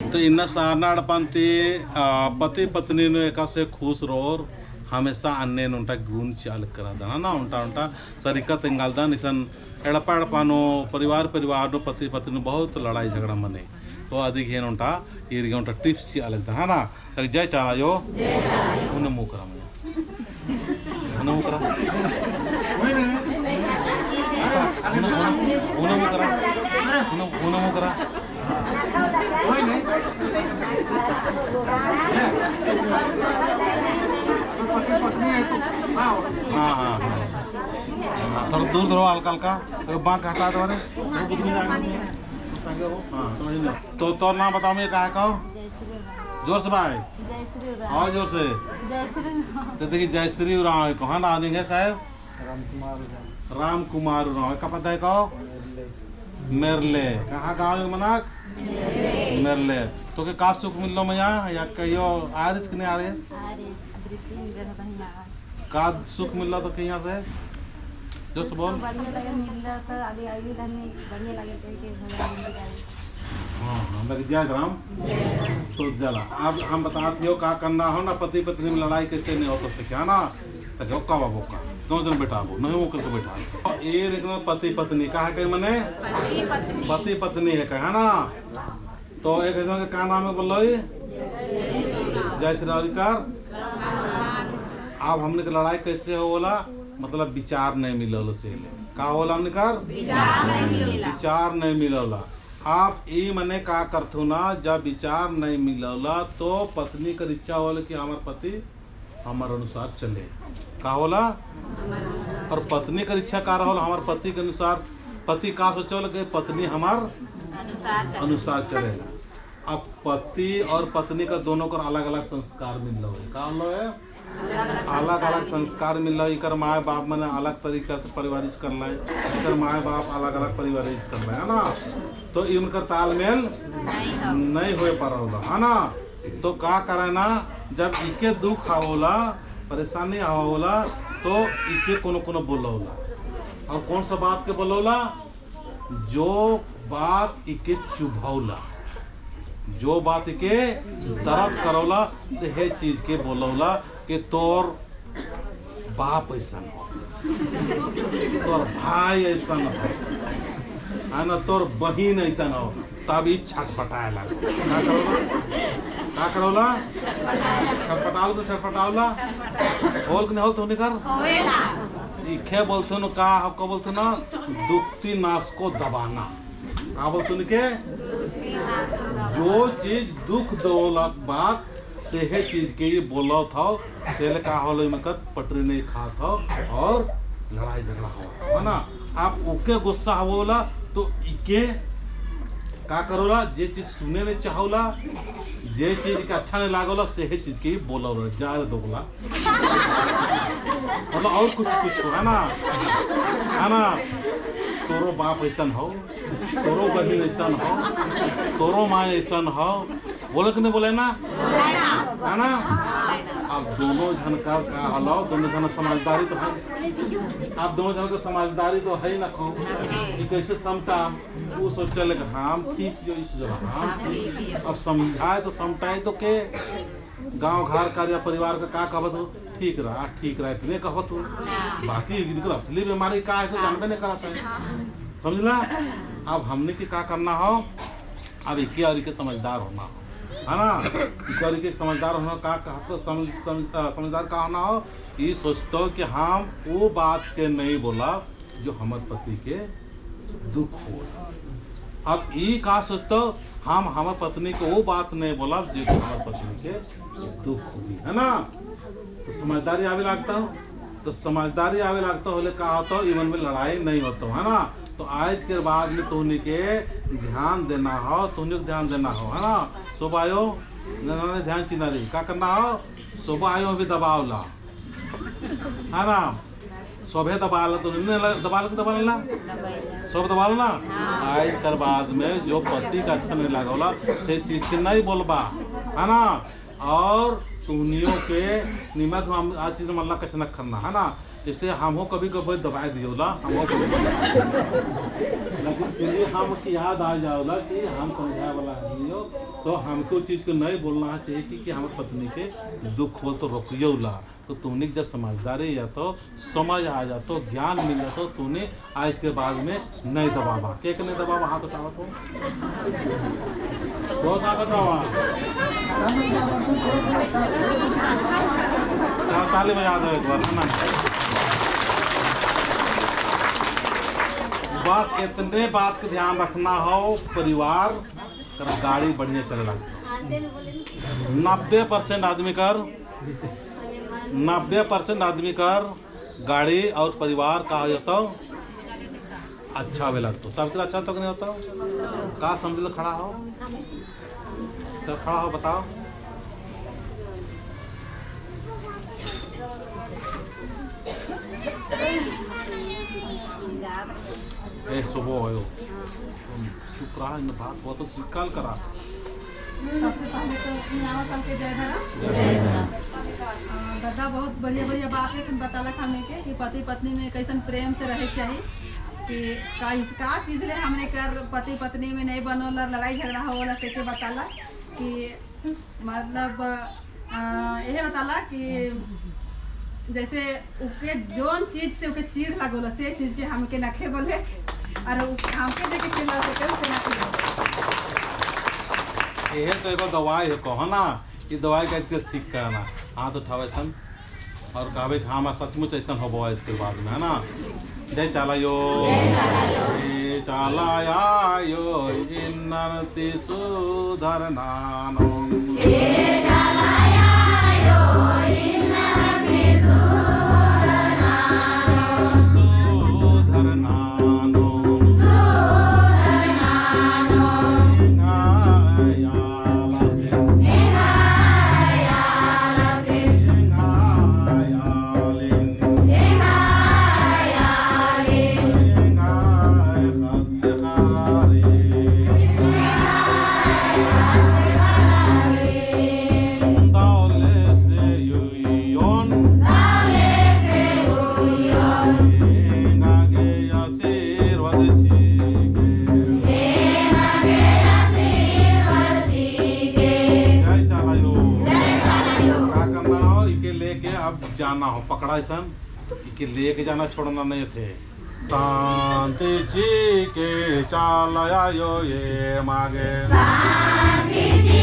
तो इन्ना सारनाड़ पंती पति पत्नी नु एका से खुश रोर हमेशा अन्य उनटा गुण चाल करा दाना ना उनटा उनटा तरीका तेंगाल दान इसन एड़पा एड़पानो परिवार परिवार नु पति पत्नी नु बहुत लड़ाई झगड़ा मने तो अधिक हेन उनटा इरगे उनटा टिप्स अलग दा ना। तक जय चालायो उन्हें मुँह करा मुझे उन्हें मुँह करा उन्हें मुँह करा उन्हें मुँह करा हाँ हाँ हाँ थोड़ा दूर धरो हल्का हल्का बाँक हटा दो। हाँ तो तोर नाम बताओ मुझे का है कहो जोर से भाई और जोर से। तो देखिए जयश्री उरांव कहाँ ना है साहब राम कुमार उरांव का पता है कहो मेरले कहाँ गाँव है मनाक मेरले। तो के का सुख मिल लो मैया या कहियो आ रही कि नहीं आ रही का सुख मिल तो कहीं से जो से बोल। हाँ हाँ जय राम। तो जला अब हम बताते हो का करना हो ना पति पत्नी में लड़ाई कैसे नहीं हो तो से क्या ना तो का बाबू का दो जन बैठा बो नहीं वो कैसे बैठा एक पति पत्नी का है कहीं मने पति पत्नी है कहा ना। तो एक जन का नाम है बोलो जय श्री राम। अब हमने के लड़ाई कैसे होला मतलब विचार नहीं मिलल से का होला हमने कर विचार नहीं मिलला। आप ई मने का करथु ना जब विचार नहीं मिलला तो पत्नी कर इच्छा होला कि हमार पति हमार अनुसार चले का होला और पत्नी कर इच्छा का रहा हमार पति के अनुसार पति का सोचल कि पत्नी हमार अनुसार चलेला। अब पति और पत्नी का दोनों का अलग अलग संस्कार मिल रहा है का है अलग अलग संस्कार मिल रहा है। इकर माए बाप मने अलग तरीका से परिवारिश कर रहा है इकर माए बाप अलग अलग परिवारिश कर रहा है ना। तो इनका तालमेल नहीं हो पा रहा है ना। तो का करे ना जब इके दुख आवला परेशानी आवला तो इके कोनो कोनो बोलौला और कौन सा बात के बोलौला जो बात इके चुभौला जो बात के दर्द करौला से है चीज के बोलौला कि तोर बाप ऐसा हो तोर भाई ऐसा हो है ना तोर बहिन ऐसा हो तब ई छटपटाए लागो का करौला छटपटाओ तो छटपटावला होल कि नहीं होल तो निकर इखे बोलते न का को बोलते ना दुखती नास को दबाना का बोलते न के जो चीज दुख दोला बात से है चीज के ये बोला था सेल का होलो मकर पटरी नहीं खा था और लड़ाई झगड़ा हो है ना। आप ओके गुस्सा होला तो इके का करोला जे चीज सुने नहीं चाहोला जे चीज के अच्छा नहीं लागोला से है चीज के बोला जा दोगला मतलब और कुछ कुछ हो है ना है ना। तोरो बाप ऐसा हो तोरो बहन ऐसा हो तोरो माँ ऐसा हो बोले कि नहीं बोले ना है ना। अब दोनों जन का हलो दोनों जन समझदारी तो है आप दोनों जन का समझदारी तो है ना खो ये कैसे समटा वो सोचते लगे हम ठीक जो इस जगह हम ठीक। अब समझाए तो समटाए तो के गांव घर का या परिवार का का कहत हो ठीक रहा इतने कहत हो बाकी इनकर असली बीमारी का है तो जानबे नहीं कराता है समझला। अब हमने के का करना हो अब एक और एक समझदार होना हो है ना। एक और एक समझदार होना का तो समझदार का होना हो ये सोचते हो कि हम वो बात के नहीं बोला जो हमारे पति के दुख हो। अब ये का सोचते हो हम हमारे पत्नी को वो बात नहीं बोला जो हमारे पत्नी के दुख हुई है ना। तो समझदारी आवे लगता हो तो समझदारी आवे लगता हो का होता हो इवन में लड़ाई नहीं होता है ना। तो आज के बाद में तुहनी के ध्यान देना हो तुहनी को ध्यान देना हो है ना। सुबह आयो ना ध्यान चिन्ह रही का करना हो सुबह आयो भी दबाव ला है ना। सुबह दबा ला तो दबा दबा लेना सब दबा लेना। आज कर बाद में जो पति का अच्छा नहीं लागोला से चीज के नहीं बोलबा है ना। और तुहनियों के निमक हम आज चीज मल्ला कचना करना है ना। जैसे हमहो कभी कभी दबा दियोला हमहो, लेकिन फिर भी हमके याद आ जाओला कि हम समझाए वाला हियो, तो हमको चीज को नहीं बोलना चाहिए कि हमारे पत्नी के दुख हो तो रोकियोला। तो तुमने जब समझदारी या तो समझ आ जातो, ज्ञान मिल जातो, तूने आज के बाद में नहीं दबावा। के के नहीं दबावा? हाथ उठावा तो बहुत हाथ उठावा, ताली बजा दो एक बार, है ना। बस इतने बात का ध्यान रखना हो, परिवार कर गाड़ी बढ़िया चले लगता। 90% आदमी कर, 90% आदमी कर गाड़ी और परिवार का हो जाता अच्छा भी लगता। सबके अच्छा तो नहीं होता। का समझ लो खड़ा हो तो खड़ा हो बताओ। ए सुबह आयो चुप रहा, इन बात बहुत सिकल करा। सबसे पहले तो के जय धरा दादा बहुत बढ़िया बढ़िया बात है बताला हमने के कि पति पत्नी में कैसन प्रेम से रहे चाहिए, कि का चीज़ ले हमने कर पति पत्नी में नहीं बनोला, लड़ाई झगड़ा होला से के बताला कि मतलब यही बताला कि जैसे उके जोन चीज से उके चीड़ लगोला से चीज़ के हमके नखे बोले और हमके देखे चिल्ला से नखे बोले। ये तो एगो दवाई है कहो ना, ये दवाई का सीख करना हाथ उठावे सन और कहबे कि हाँ सचमुच ऐसा होबो इसके बाद में, है ना। जय चालायो जय चालायो इन्नति सुधरनानो सुधरनानो जाना हो पकड़ा ऐसा कि लेके जाना, छोड़ना नहीं थे। शांति जी के चालयो ये मागे, शांति जी